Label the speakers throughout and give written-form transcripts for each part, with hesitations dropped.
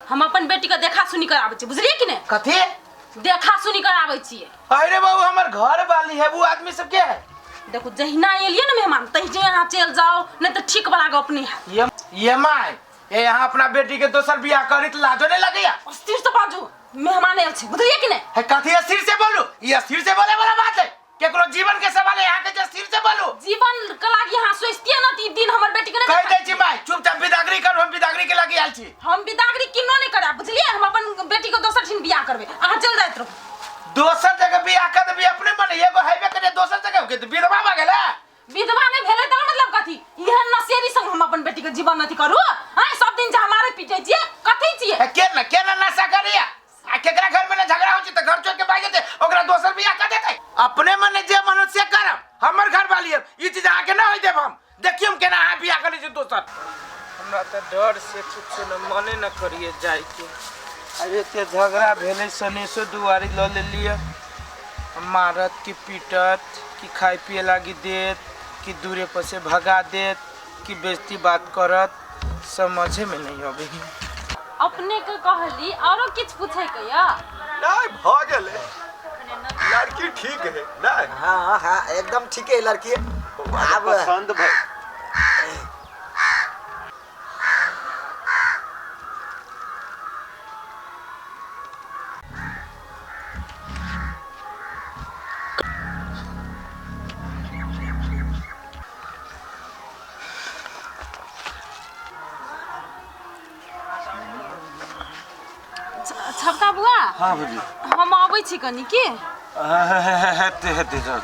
Speaker 1: हम अपन बेटी के देखा सुनी कराबै छी, बुझलियै कि नहि?
Speaker 2: कथी
Speaker 1: देखा सुनी कराबै छियै?
Speaker 2: अरे बाबू, हमर घर वाली है, वो आदमी सब के है।
Speaker 1: देखू, जहिना एलियै ने मेहमान तहिजे अहाँ चलि जाउ, नहि तऽ ठीक वाला गप नहि हैत।
Speaker 2: ये my, ये यहाँ अपना बेटी के दोसर बियाह करी त लाजो नहीं लगैया?
Speaker 1: अस्थिर से बाजू, मेहमान आयल छै, बुझलियै कि नहि?
Speaker 2: है कथी अस्थिर से बोलू? ये अस्थिर से बोले वाला बात है? केकरो जीवन के सवाल है यहाँ के, जे अस्थिर से बोलू?
Speaker 1: जीवन के लागी अहाँ सोचतियै ने तऽ ई दिन हमर बेटी के नहि
Speaker 2: कहि
Speaker 1: देखा।
Speaker 2: दै छी माय, चुपचाप बिदागरी करू, हम बिदागरी के लागी आयल छी।
Speaker 1: हम बिदागरी किनो नहि करायब, बुझलियै? हम अपन बेटी के दोसर ठिन बियाह करबै, अहाँ चलि जाइत रहू।
Speaker 2: दोसर जगह बियाह कर देबी? अपने मन एगो हेबे करे, दोसर जगह के विधवा भऽ गेलै।
Speaker 1: विधवा नहि भेलै तऽ मतलब कथी? एहन नशेरी संग हम अपन बेटी के जीवन अथी करू? आँय, सब दिन जे हमारे पीटै छियै, कथी छियै?
Speaker 2: ए, के न के न नशा करिया आ केकरा घर में न झगड़ा होइ छै तऽ घर छोड़ के भागि जेतै, ओकरा दोसर बियाह कर देतै। अपने मने जे मन से करब, हमर घर वाली है, ई चीज अहाँके न होय देब हम। देखियौ हम केना अहाँ बियाह करै छी दोसर।
Speaker 3: हमरा तऽ डर से कुछो न मने न करिए जाइके। आब एते झगड़ा भेलै, सनेसो दुआरी लऽ लेलियै। मारत कि पीटत, कि खाय पिए लागी देत, कि दूरे पर से भगा देत, कि बेइज्जती बात करत, समझे में नहीं अबै है।
Speaker 1: अपने के कहली, औरो किछु पूछे के या?
Speaker 4: नहीं, भऽ गेलै, लड़की ठीक है नहीं?
Speaker 5: हाँ हाँ, एकदम ठीक है लड़की।
Speaker 4: बौआ के
Speaker 5: आब
Speaker 4: पसंद भऽ
Speaker 1: छबका बुआ।
Speaker 6: हाँ भौजी।
Speaker 1: हम अबै छी कनि की।
Speaker 6: हेतै हेतै, जाउ।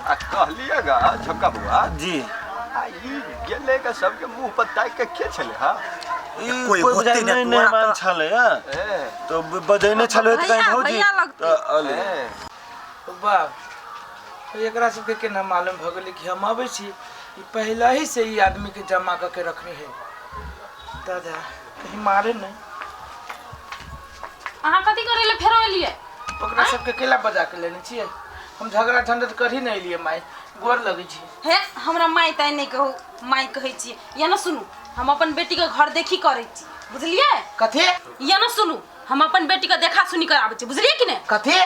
Speaker 4: आ कहलिए गा झपका बुआ।
Speaker 6: जी।
Speaker 4: आ ई गेलै के सबके मुंह पर ताकि के के छलै? हाँ।
Speaker 6: ई
Speaker 5: कोई
Speaker 6: कोई
Speaker 5: होते
Speaker 6: बुझाइ
Speaker 5: नहि,
Speaker 6: नहि
Speaker 5: तोरा
Speaker 6: मेहमान
Speaker 5: तऽ-
Speaker 6: छलै हँ।
Speaker 4: ए।
Speaker 6: तऽ बजेने छलै तऽ कहीं
Speaker 1: भैया-
Speaker 6: भौजी
Speaker 1: भैया लगतै।
Speaker 6: तऽ अलै।
Speaker 4: ए।
Speaker 3: बाप, एकरा सबके केना मालूम भऽ गेलै कि हम अबै छी? ई पहिले ही से ई आदमी के जमा कऽ के रखने है। दादा कहीं मारे नहीं।
Speaker 1: अहाँ कथी करै लए फेरो एलियै?
Speaker 3: ओकरा सबके केला बजा के लेने छियै? हम झगड़ा झंझट कर ही नहीं एलियै माय, गोर लगै छी।
Speaker 1: हे, हमरा माय ताय नहि कहू, माय कहै छियै या न। सुनू, हम अपन बेटीके घर देखी करै छी, बुझलियै?
Speaker 2: कथी?
Speaker 1: या न सुनू, हम अपन बेटीके देखा सुनी कराबै छी, बुझलियै कि नहि?
Speaker 2: कथी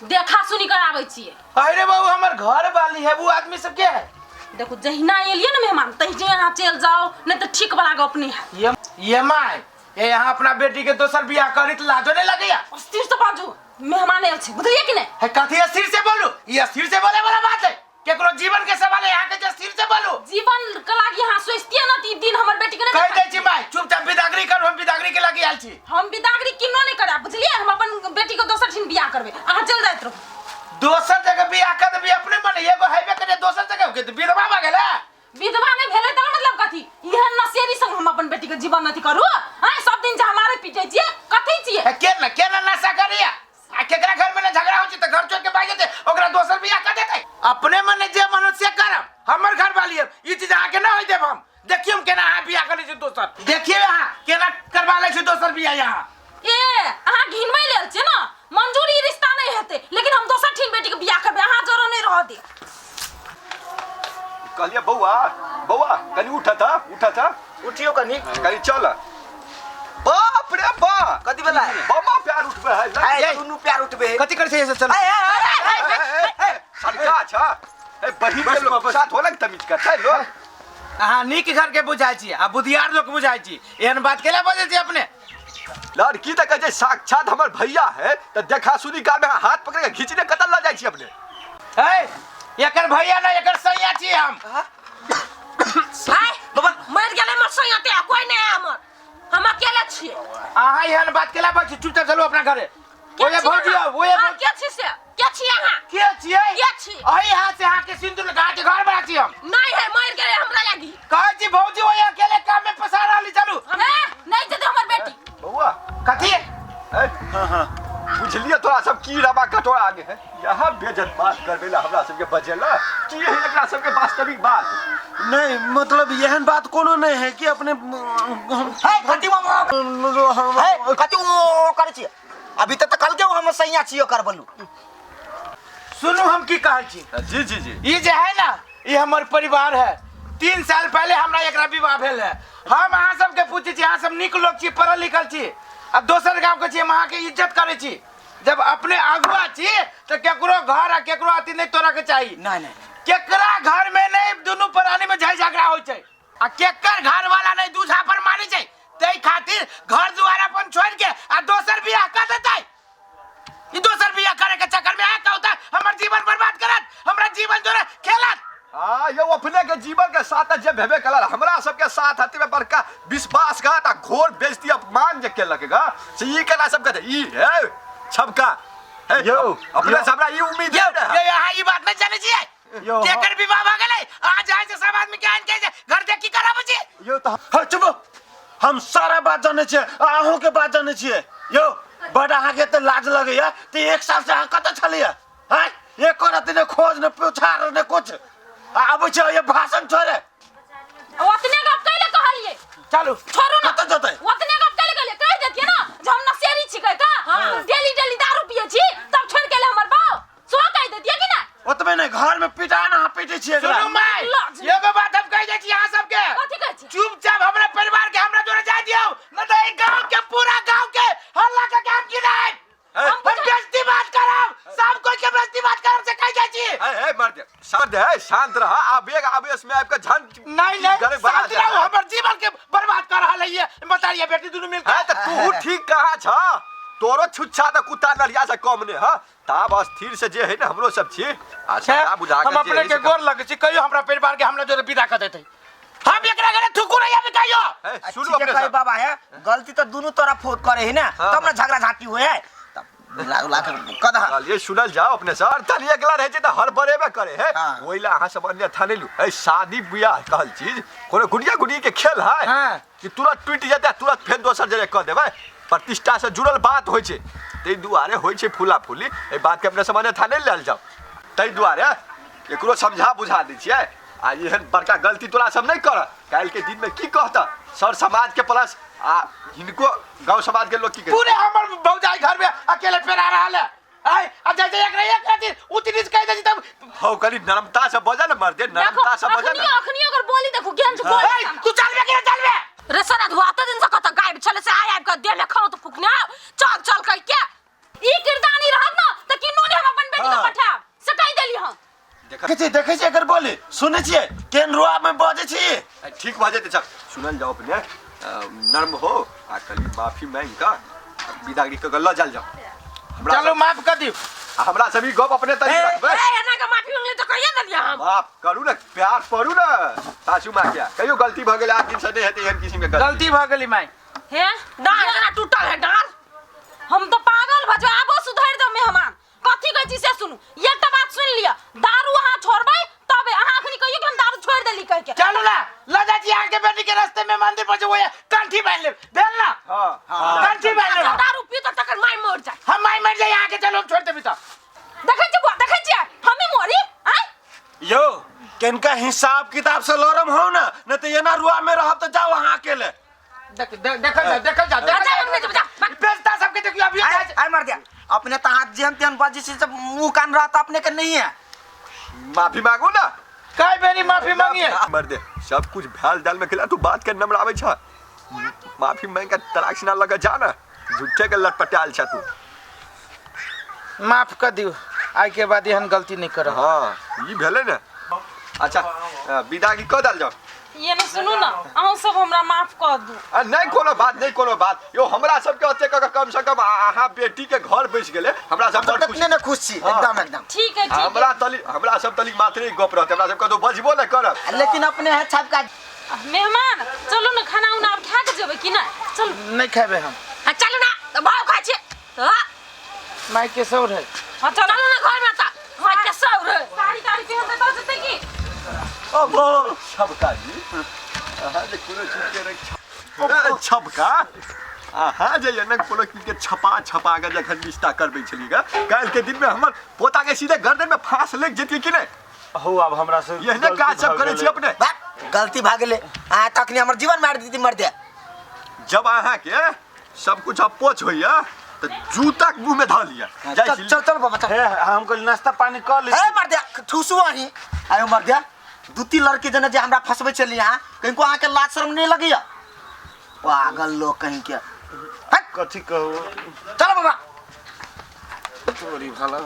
Speaker 1: देखा सुनी कराबै छियै?
Speaker 2: अरे बाबू, हमर घर वाली है, वो आदमी सब के है।
Speaker 1: देखू, जहिना एलियै ने मेहमान तहिजे अहाँ चलि जाउ, नहि तऽ ठीक वाला गप नहि हैत।
Speaker 2: ये my, ये यहाँ अपना बेटी के दोसर बियाह करी त लाजो नहीं लगैया?
Speaker 1: अस्थिर से बाजू, मेहमान आयल छै, बुझलियै कि नहि?
Speaker 2: है कथी अस्थिर से बोलू? ये अस्थिर से बोले वाला बात है? केकरो जीवन के सवाल है यहाँ के, जे अस्थिर से बोलू?
Speaker 1: जीवन के लागी अहाँ सोचतियै ने तऽ ई दिन हमर बेटी के नहि
Speaker 2: कहि
Speaker 1: देखा।
Speaker 2: दै छी माय, चुपचाप बिदागरी करू, हम बिदागरी के लागी आयल छी।
Speaker 1: हम बिदागरी किनो नहि करायब, बुझलियै? हम अपन बेटी के दोसर ठिन बियाह करबै, अहाँ चलि जाइत रहू।
Speaker 2: दोसर जगह बियाह कर देबी? अपने मन एगो हेबे करे, दोसर जगह के विधवा भऽ गेलै।
Speaker 1: विधवा नहि भेलै तऽ मतलब कथी? एहन नशेरी संग हम अपन बेटी के जीवन अथी करू? आँय, सब दिन जे हमारे पीटै छियै, कथी छियै?
Speaker 2: ए, के न के न नशा करिया आ केकरा घर में न झगड़ा होइ छै तऽ घर छोड़ के भागि जेतै, ओकरा दोसर बियाह कर देतै। अपने मने जे मन से करब, हमर घर वाली है, ई चीज अहाँके न होय देब हम। देखियौ हम केना अहाँ बियाह करै छी दोसर, देखियौ अहाँ केना करवा लै छी दोसर बियाह यहाँ।
Speaker 1: ए, अहाँ घिनबै लेल छियै ने, मंजूर ई रिश्ता नहि हेतै, लेकिन हम दोसर ठीन बेटी के बियाह करबै, अहाँ जरो नहि रहऽ दे।
Speaker 4: कहलिए बौआ, बौआ कनी उठा था, उठा था।
Speaker 5: उठियो कनी।
Speaker 4: कनी चल। बाप रे बा,
Speaker 5: कथी भेलै?
Speaker 4: बमा प्यार उठबे है।
Speaker 5: ए, दुनू प्यार उठबे है।
Speaker 2: कथी करै छै से? चल।
Speaker 5: ए, ए, ए, ए, ए, ए,
Speaker 4: सड़का अच्छा ए बहिन के लोग साथ होला के तमीज करता है लोग।
Speaker 2: अहाँ नीक घर के बुझाइ छी आ बुधियार लोग बुझाइ छी, एहन बात केला बजै छी अपने?
Speaker 4: लड़की तऽ कहै छै साक्षात हमर भैया है, तऽ देखा सुनी काल में हाथ पकड़ के घीचने कतऽ लऽ जाइ छी अपने?
Speaker 2: है एकर भैया ना, एकर सैया छी हम।
Speaker 1: हाय
Speaker 5: बाबा।
Speaker 1: मरि गेलै हमर सैया ते, कोई नहि है हमर, हम अकेले छियै।
Speaker 2: अहाँ एहन बात केला बजै छी? चुपचाप चलू अपना घरे।
Speaker 1: के
Speaker 2: ओए
Speaker 1: छी
Speaker 2: भौजी
Speaker 1: अहाँ?
Speaker 2: ओए
Speaker 1: अहाँ के छी से? के छी अहाँ?
Speaker 2: के छियै?
Speaker 1: के छी?
Speaker 2: अही हाथ से अहाँ के सिंदूर लगा के घर बना छी हम।
Speaker 1: नहीं है, मरि गेलै हमरा लागी।
Speaker 2: कहै छी भौजी, ओए अकेले काम में फंसा रहली, चलू।
Speaker 1: हे, नहीं जेतै हमर बेटी।
Speaker 4: बौआ।
Speaker 2: कथी?
Speaker 4: ए, बुझलियै तोरा सब की रवा कटोरा आगे है यहाँ बेजत बात करबे ला हमरा सबके बजेला की है एकरा सबके वास्तविक बात?
Speaker 6: नहीं, मतलब एहन बात कोनो नहीं है कि अपने
Speaker 5: हे, कथी हे, कथी ओ करै छियै? अभी तक तऽ कहलकै हम सैया छियै कर बोलू।
Speaker 2: सुनू, हम की कहै छी।
Speaker 4: जी जी जी।
Speaker 2: ई जे है ना, ई हमर परिवार है, 3 साल पहले हमरा एकरा विवाह भेल है। हम अहाँ सबके पूछै छी, अहाँ सब नीक लोक छी, पढ़ल लिखल छी आ दोसर गाँव के छी, हम अहाँके इज्जत करै छी। जब अपने अगुआ छी तऽ केकरो घर आ केकरो अथी नहि तोड़ऽ के चाही।
Speaker 5: नहीं नहीं।
Speaker 2: केकरा घर में नहीं दुनू प्राणी में झै झगड़ा होइ छै आ केकर घर वाला नहीं दू झापर मारै छै, ताहि खातिर घर दुआर अपन छोड़ के आ दोसर बियाह कर देतै। ई दोसर बियाह करे के चक्कर में आ कहता हमर जीवन बर्बाद करत, हमरा जीवन जोरे खेलत।
Speaker 4: हाँ यो अपने के जीवन के साथ जे भेबे कलर हमरा सबके साथ हति में बड़का विश्वासघात आ घोर बेइज्जती अपमान जे केलक गा से ई केना सब कहते ई है छबका हे।
Speaker 6: यौ,
Speaker 4: अपने
Speaker 6: यौ।
Speaker 4: से हमरा ई उम्मीद
Speaker 2: यौ
Speaker 4: है।
Speaker 2: यौ, अहाँ ई बात नहीं जानै छियै?
Speaker 6: यौ,
Speaker 2: केकर विवाह भऽ गेलै, अहाँ जाइ से सब आदमी के आनि के जे घर देख की कराबै छी?
Speaker 6: यौ तऽ हँ, चुप। हम सारा बात जानै छियै आ अहूँके बात जानै छियै। यौ, बड अहाँके तऽ लाज लगैया तऽ एक साल से अहाँ कतऽ छलियै? आँय, एको रत्ती ने खोज ने पुछार ने कुछ, आ आबै छै ये भाषण छोड़े।
Speaker 1: ओतने गप कैले कहलिए?
Speaker 2: चलू।
Speaker 1: छोड़ू ना।
Speaker 6: कतऽ जेतै?
Speaker 1: ओतने गप कैले कहलिए? कहि देतिए ना जे हम नशेरी छी कहि का, डेली डेली दारू पिए छी, तब छोड़ के ले हमर बाप सो कहि देतिए कि ना?
Speaker 6: ओतबे नहि, घर में पिटा ने अहाँ पीटै छियै एकरा।
Speaker 2: सुनू माय,
Speaker 1: लाज।
Speaker 2: एगो बात हम कहि दै छी अहाँ सबके।
Speaker 1: कथी कहै छी?
Speaker 2: चुपचाप हमरा परिवार के हमरा जोरे जाय दियौ, न तऽ एहि गांव के पूरा गांव के हल्ला के काम गिरायब। हम बेइज्जती बात करब, सब कोई के बेइज्जती बात करब से कहि जाइ छी।
Speaker 4: हे हे मर्द शांत है, शांत रह। आवेग आवेश में आबि के झन
Speaker 2: नहीं नहीं।
Speaker 4: गरे बना
Speaker 2: शांति
Speaker 4: दे।
Speaker 2: रहू, हमर जीवन के बर्बाद कर रहल है ये बताइए बेटी दुनू मिल
Speaker 4: है तऽ तू ठीक कहाँ छ? तोरो छुच्छा तऽ कुत्ता नलिया से कम ने ह। ताब अस्थिर से जे है ने हमरो सब छी आ समझा बुझा
Speaker 2: हम
Speaker 4: के जे
Speaker 2: अपने
Speaker 4: है
Speaker 2: के
Speaker 4: से
Speaker 2: गोर लगे छी, कहियो हमरा परिवार के हमरा जोरे विदा कर देते, हम एकरा घरे थुकू नहीं अभी कहियो।
Speaker 4: हे, सुनू
Speaker 5: ठीक है
Speaker 4: अपने
Speaker 5: कहे
Speaker 4: सब।
Speaker 5: बाबा है, गलती तो दोनों तरफ हो करे है ना।
Speaker 4: हाँ।
Speaker 5: तब ना झगड़ा झांटी हुए है, तब मिला उला के कदहा।
Speaker 4: चलिए सुनल जाओ अपने सर। तनी एकला रहे छै तऽ हड़बड़ेबे करे है।
Speaker 5: हाँ।
Speaker 4: ओहि ला अहाँ सब अन्यथा नहि लू। है शादी बियाह कहल चीज कोनो गुड़िया गुड़ी के खेल है
Speaker 2: हाँ।
Speaker 4: कि तुरंत टूटि जेतै आ तुरंत फेर दोसर जगह कऽ देबै? प्रतिष्ठा से जुड़ल बात होइ छै, ताहि दुआरे होइ छै फूला फूली। एहि बातके अपने सब अन्यथा नहि लेल जाओ। ताहि दुआरे एकरो समझा बुझा दै छियै आ एहन बड़का गलती तोरा सब नहि कर। काल्हि के दिनमे की कहता सर समाज के प्लस आ हिनको गाँव समाज के लोग की कहतै?
Speaker 2: पूरे हमर भौजाई घर में अकेले पेरा रहल है। आय आ जाय जाय एकरा एक खातिर ऊंच नीच कहि दै छी तब।
Speaker 4: हौ कनि नरमता से बजल मर्दे, नरमता से बजल।
Speaker 1: अखनियो अखनियो अगर बोली देखू केहन छै बोली।
Speaker 2: ए, तू चलबे कि ना चलबे?
Speaker 1: रे सर धुआते दिन से कत गायब छले से आय आबि के देह में खाओ तो फुकने आओ चल चल कह के ई किरदानी रहत ना त किन्नो ने हम अपन बेटी के पठायब से कहि देली हम।
Speaker 6: देखै छियै, देखै छियै, एकर बोली सुनै छियै केहन रुआ में बजै छी।
Speaker 4: ठीक भऽ जेतै सब, सुनल जाओ अपने। नर्म हो आ कनि माफी मांगि कऽ विदागरी कऽ के लऽ जायल जाओ हमरा।
Speaker 2: चलू, माफ कर दियौ।
Speaker 4: आ हमरा सब ई गप अपने तरी रखबै।
Speaker 1: ए एना के माफी मांगले त कहिए देलियै हम।
Speaker 4: माफ करू ने, प्यार पड़ू ने सासू माँ के। कहियो गलती भऽ गेलै, आठ दिन से नहि हेतै एहन किसिम के गलती।
Speaker 2: गलती भऽ गेली माय।
Speaker 1: हे डाँड़ जेना टूटल है डाँड़, हम तऽ पागल भऽ जेबै। आबो सुधरि दो मेहमान। कथी कहै छी से सुनू, एकटा बात सुनि लिअ, दारू अहाँ छोड़बै तबे। अहाँ अखनी कहियौ कि हम दारू छोड़ि देली कहि के।
Speaker 2: चलू ना, लऽ जाइ छी अहाँके बेटी के रास्ते में मंदिर पर जे वो कंठी बान्हि लेब, भेल ना?
Speaker 4: हाँ।
Speaker 2: कंठी बान्हि लेब।
Speaker 1: जब दारू पी तऽ तकर माय मरि जाय।
Speaker 2: हम माय मरि जाइ अहाँके, चलू हम छोड़ि देबी तऽ।
Speaker 1: देखै छी बुआ, देखै छियै हमही मरी आँय।
Speaker 6: यौ, किनका हिसाब किताब से लड़म हो ना, नहीं तो एना रुआ में रहब तो जाओ अहाँ अकेले।
Speaker 2: देख देख देखल जा, देखल जा, देखल
Speaker 1: जा, हमने जा, जा।
Speaker 2: बेचता सबके देखियो अभी।
Speaker 5: आय आय मर दिया अपने तो हाथ जेहन तेहन बजी से सब मुंह कान रहता अपने के नहीं है।
Speaker 4: माफी मांगू ना।
Speaker 2: कई बेरी माफी मांगिए।
Speaker 4: मर्दे सब कुछ भेल दाल में खिला, तू बात के नमरावे छ। माफी मांग के तलाक ना लगा जा ना, झूठे के लटपटाल छ तू।
Speaker 2: माफ कर दियो, आइ के बाद एहन गलती नहीं करब।
Speaker 4: हाँ ई भेलै ने। अच्छा विदागी कऽ देल जाओ।
Speaker 1: ये ने सुनू ना, अहूँ सब हमरा माफ कर दू।
Speaker 4: आ नहीं कोनो बात, नहीं कोनो बात। यो हमरा सबके ओते कऽ के कम से कम अहाँ बेटी के घर बैस गेलै, हमरा सब
Speaker 5: हम
Speaker 4: बड़
Speaker 5: तो
Speaker 4: खुशी।
Speaker 5: ततने ने खुश छी।
Speaker 4: हाँ।
Speaker 5: एकदम एकदम।
Speaker 1: ठीक है, ठीक है।
Speaker 4: हमरा सब तली मात्र एक गप रहतै, हमरा सब कतौ बजबो नहि करब।
Speaker 5: लेकिन अपने है छाप का।
Speaker 1: मेहमान चलू ना, खाना उना आब खा के जेबै कि नहि? चलू।
Speaker 2: नहीं खेबे हम।
Speaker 1: हाँ, चलू ना तऽ भाव खाइ छियै। हाँ।
Speaker 2: माय के सौर है।
Speaker 1: हाँ, चलू ना घर में तऽ माय के सौर है। साड़ी ताड़ी पहनते तऽ जेतै की?
Speaker 4: ओ छबका जी, अहाँ जे कोनो चीज के रक्षा छबका, अहाँ जे एना कोनो चीज के छपा छपा के जखन रिश्ता करबै छलियै गा, काल्हि के दिन में हमर पोता के सीधे गर्दन में फांस लागि जेतियै कि नहि?
Speaker 6: हो आब हमरा से
Speaker 4: एहने
Speaker 6: गलती
Speaker 4: काज सब
Speaker 6: भऽ
Speaker 4: करै छी
Speaker 6: गेलै।
Speaker 4: अपने।
Speaker 5: बा गलती भऽ गेलै, अहाँ तखनी हमर जीवन मारि देती मर दे।
Speaker 4: जब अहाँ के सब कुछ अपोच होइया तऽ जूता के मुंह में धऽ लिअ। जाइ
Speaker 5: चल
Speaker 4: छी।
Speaker 5: चल चल बाबा चल।
Speaker 6: हे हम कहली नाश्ता पानी कऽ लै
Speaker 5: हे
Speaker 6: छी।
Speaker 5: मर दे, ठूसू अहीं आयो मर दे। दू तीन लड़की जने जे हमरा फंसबै छलियै अहाँ, कहिको अहाँके लाज शर्म नहि लगैया? पागल लोग कहीं के। हट।
Speaker 6: कथी कहू?
Speaker 5: चलो बाबा।
Speaker 6: तोरी भाला।